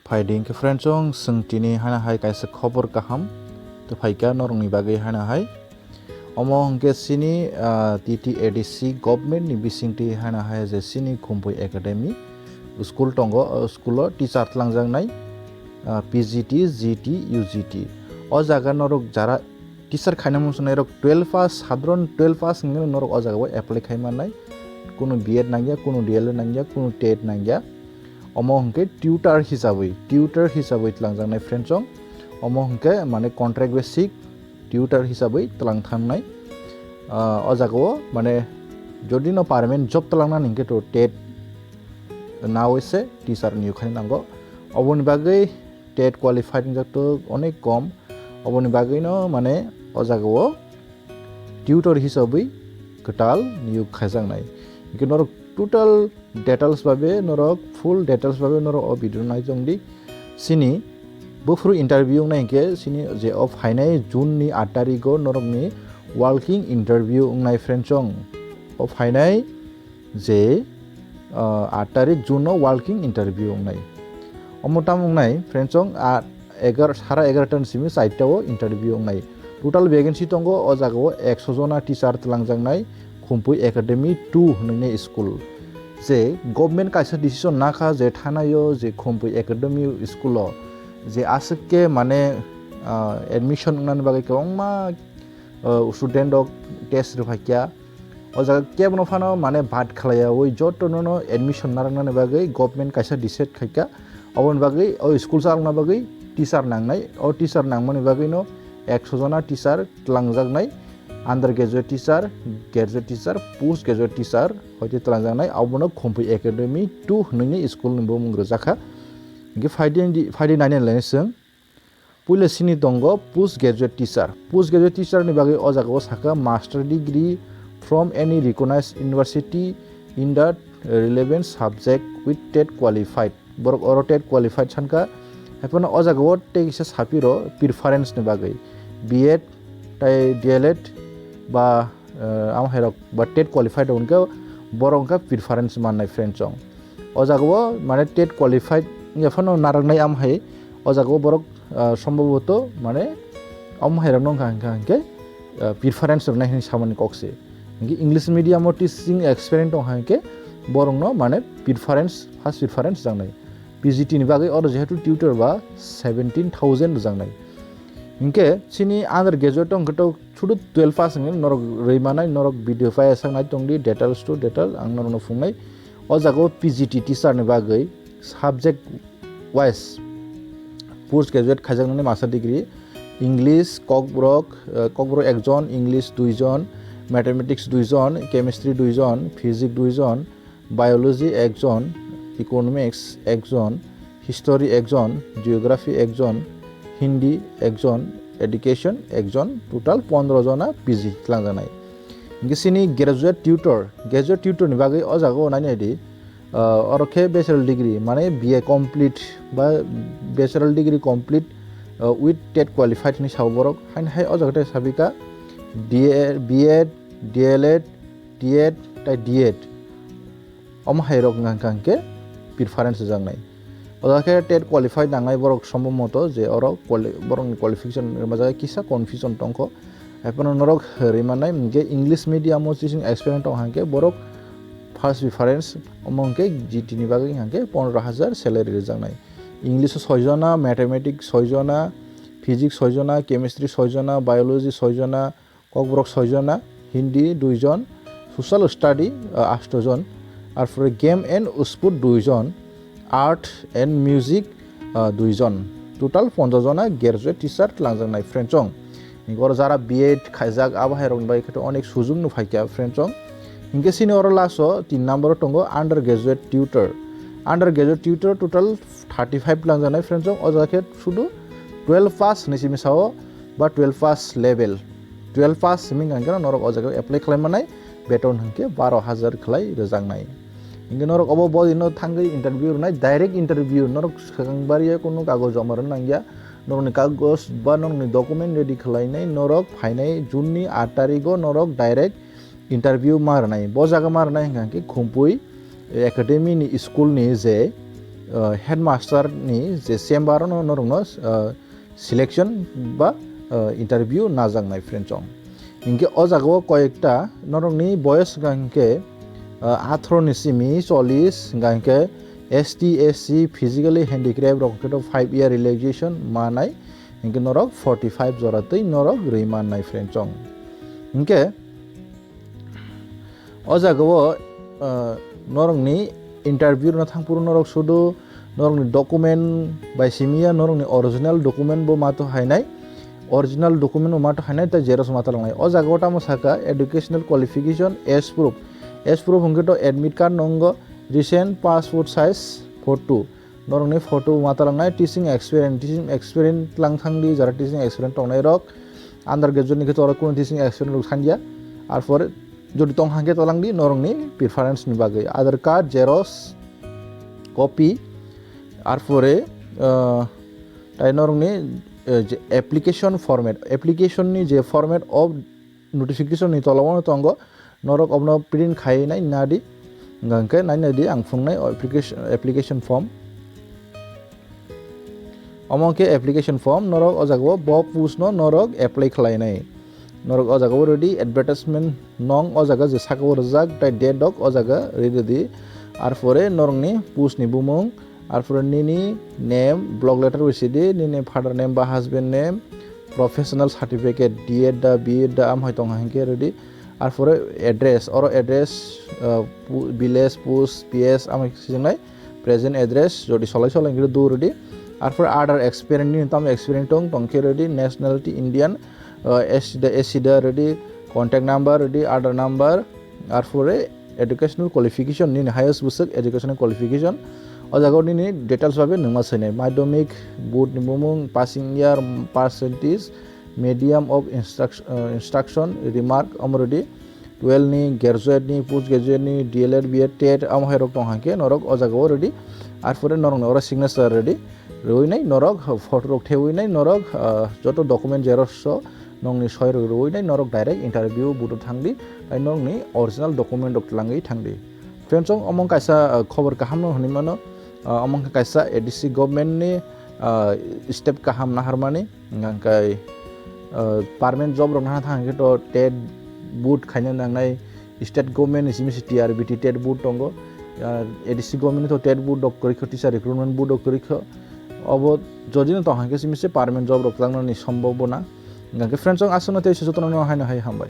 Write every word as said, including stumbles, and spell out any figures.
Phaidi hwnkhe friends, chwng tini hana hai kaisa khobor kaham tei phaikha norokni bagwi hana hai. Omo hwnkhe chini, ah, T T A D C government ni bisingtwi hana hai je chini Khumpui Academy school tongo, o school o teacher twlangjaknai, ah, P G T, G T, U G T. O jaga norok jara teacher khaina muchungnairok twelve pass, sadharon twelve pass hwnwi norok o jaga o apply khai mannai. Kunu B Ed nangya, kunu D L Ed nangya, kunu tet nangya. Omo hwnkhe tutor hisabwi, tutor hisabwi twlangjaknai friends chwng. Omo hwnkhe mane contract basic tutor hisabwi twlang thangnai. Ah, o jaga o mane jodi no permanent job twlangnani hwnkhe to tet nawi se teacher niyok khai nango. Oboni bagwi tet qualified wngjak to onek kom. Oboni bagwino mane o jaga o tutor hisabwi kwtal niyok khaijaknai. Hwnkhe norok total details babe norok, full details babe norok o video nai tongdi. Chini buphuru interview wngnai hwnkhe chini je o phainai June ni aat tarikh o norokni walking interview wngnai friends chwng. O phainai je, ah, aat tarikh June o walking interview wngnai. Omo tamo wngnai friends chwng, ah, egar-, sara egarota ni simi charta o interview wngnai. Total vacancy tongo o jaga o ekso jona teacher twlangjaknai Khumpui Academy two hwnwi school. Je government kaisa decision nakha je thanai o je Khumpui Academy school o je aswk khe mane, ah, admission wngnani bagwi kwbangma, ah, student rok test rwphaikha. O jaga kebono phano mane bad khlaiyawi jotono no admission narwknani bagwi government kaisa decide khaikha. Oboni bagwi o school chalokna bagwi teacher nangnai. O teacher nangmani bagwino ekso jona teacher twlangjaknai. Under graduate teacher, graduate teacher, post graduate teacher hoite twlangjaknai. Abono Khumpui Academy two hwnwi school ni bumung rwjakha. Hwnkhe phaidi, phaidi nainai lai chwng. Puila sini tongo post graduate teacher. Post graduate teacher ni bagwi o jaga o sakha master degree from any recognized university in the relevant subject with tet qualified. Borok oro tet qualified sankha. Haiphano o jaga o tei kisa sapiro preference ni bagwi B Ed tei D L Ed ba, eh, amo hai rok ba tet qualified rok hwnkhe borok hwnkhe preference mannai friend chong. O jaga o mane tet qualified wngya phano narwknai amo hai o jaga o borok, ah, sombhoboto mane amo hai rok no wngkha hwnkha hwnkhe, ah, preference rwnai hinwi samani kok se. Hwnkhe English medium o teaching experience tong hwnkhe borok no mane preference, first preference rwnai. P G T ni bagwi oro jehetu tutor ba seventeen thousand rwjaknai. Hinkhe chini under graduate tong khe to sudu twelve pass hwnwi norok rwi manai, norok video pai sak nai tongdi, details to detail ang norokno phungnai. O jaga o P G T teacher ni bagwi subject wise post graduate khaijaknani master degree, English, Kokborok, eh, Kokborok ekjon, English duijon, Mathematics duijon, Chemistry duijon, Physics duijon, Biology ekjon, Economics ekjon, History ekjon, Geography ekjon, Hindi ekjon, Education ekjon, total pondro jona P G twlangjaknai. Hinkhe chini graduate tutor, graduate tutor ni bagwi o jaga o nainai di, ah, oro khe bachelor degree, mane B A complete ba bachelor degree complete, ah, with tet qualified hinwi sao borok. Haini hai o jaga tei sabika D A, B Ed, D L Ed, T Ed tei D Ed. Omo hai rok wngkha hwnkhe preference rwjaknai. O jaga khe tet qualified nangnai borok sombo moto je oro quali-, borokni qualification rwmajak kisa confusion tongkho. Haiphano norok rwimannai hwnkhe English medium o teaching experience tong hwnkhe borok first preference omo hwnkhe G T ni bagwi hwnkhe pondro hajar salary rwjaknai. English o soi jona, Mathematics soi jona, Physics soi jona, Chemistry soi jona, Biology soi jona, Kokborok soi jona, Hindi dui jon, Social Study, ah, asto jon, arpore Game and Sport dui jon, Art and Music, ah, dui jon. Total ponjo jona graduate teacher twlangjaknai friend chong. Hinkhe oro jara B Ed khaijak abo hai rokni bagwi khe to onek sujung no phaikha friend chong. Hinkhe chini oro last o tin number o tongo under graduate tutor. Under graduate tutor total thirty five twlangjaknai friend chong. O jaga khe sudu twelve pass hinwi simi sao ba twelve pass level. Twelve pass simi hwnkhe norok o jaga o apply khlai mannai, beton hwnkhe baro hajar khlai rwjaknai. Hinkhe norok obo bo dino thangwi interview rwnai, direct interview, norok swkang bariya kunu kagoj joma rwna nangya, norokni kagoj ba norokni document ready khlainai, norok phainai June ni aat tarikh o norok direct interview ma rwnai. Bo jaga ma rwnai hwnkha khe Khumpui Academy ni school ni je uh, headmaster ni je chamber no norokno, uh, selection ba, uh, interview najaknai friend chong. Hinkhe o jaga o koyekta norokni boyos hwnkha hinkhe, uh, atharo ni simi chollish hwnkha hinkhe S T, S C, physically handicraft rok hwnkhe to five year relaxation manai, hinkhe norok forty five jora twi norok rwi mannai friend chong. Hinkhe o jaga o, uh, norokni interview rwna thangphuru norok sudu norokni document bai simi ya, norokni original document bo ma to hainai, original document bo ma to hainai, tei xerox ma to langnai. O jaga o tamo saka educational qualification as proof. As proof hwnkhe to admit card nongo, recent passport size photo. Norokni photo ma to langnai, teaching experience, teaching experience lang thangdi, jara teaching experience tongnai rok, under graduate ni khe to oro kunu teaching experience rok thangya. Arpore jodi tong hangkhe to langdi norokni preference ni bagwi. Aadhaar card, xerox, copy, arpore, uh, tai norokni, uh, je application format, application ni je format of notification ni tola o tongo, norok obono print khai nai nadi, hwnkha hinkhe nai nadi ang phunuknai application, application form. Omo khe application form, norok o jaga o bo post no norok apply khlai nai. Norok o jaga o ready advertisement nong o jaga je saka o rijak tai date dok o jaga ready di. Arpore norokni post ni bumung, arpore nini name, block letter bai sidi, nini father name ba husband name, professional certificate, D Ed da, B Ed da, am hai tong hang khe ready. Arpore address, oro address, uh, pu-, village, post, P S, am hai sijingnai, present address, jodi solai solai hingkhe do ready. Arpore other experience, nini tamo experience tong, tong khe ready, nationality Indian, uh, S C da, S C da ready, contact number ready, other number, arpore educational qualification, nini highest bwswk educational qualification. O jaga o nini details babe nungma swnai. Madhyamik board ni bumung, passing year, percentage, medium of instruction, uh, instruction, remark, omo ready. Twelve ni, graduate ni, post graduate ni, D L Ed, B Ed, tet, omo hai rok tong hang khe norok o jaga o ready. Arpore norok ni oro signature ready. Rwi nai norok, photo rok thewi nai norok, uh, joto document xerox so nokni soi rok rwi nai norok direct interview board o thang di, tai norokni original document rok twlangwi thang di. Friends, chwng omo kaisa, uh, khobor kaham no hwnwi mano, uh, omo wngkha kaisa A D C government ni, uh, step kaham naharmani, hwnkhe, uh, permanent job rok nahar thang khe to tet board khaina nangnai, state government ni simi se T R B T tet board tongo, uh, A D C government ni to tet board rok kwrwi kho, teacher recruitment board rok kwrwi kho, obo jodi no tong hang khe simi se permanent job rok twlangnani sombobona. Hwnkhe friends, chwng aswkno tei se jotono no haino hai hambai.